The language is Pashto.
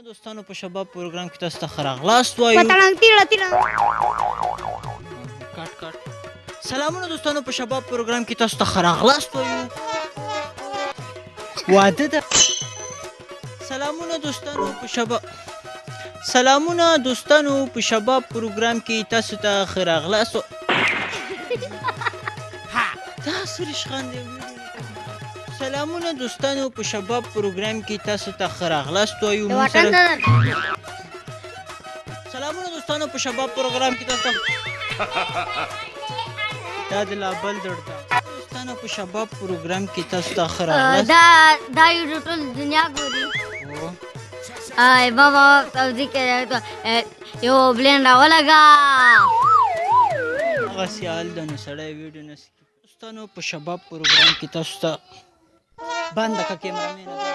سلامونه دوستانو، په شباب پروګرام کې تاسو ته ښه راغلاست وایو. پتړنګ تیړه تیړه. کټ کټ. سلامونه دوستانو، په شباب پروګرام کې تاسو ته ښه راغلاست وایو. واده ده. سلامونه دوستانو، په شباب، سلامونه دوستانو، په شباب پروګرام کې تاسو ته ښه راغلاست. تاسو ریشخند دی. سلامونه دوستانو، په شباب پروګرام کې تاسو ته ښه راغلاست وایو. د موږ واټن سره ده. سلامونه دوستانو، په شباب پروګرام کې تاسو ته دا د لابل دړ ده. دوستانو، په شباب پروګرام کې تاسو ته ښه راغلاست. دا یو ټول دنیا ګوري. آی بابا، توزیع کې یو بلین راولګا. هغه سیال ده نو سړی ویډیو نه سي. دوستانو، په شباب پروګرام کې تاسو ته بنده که کیمرامینه دا.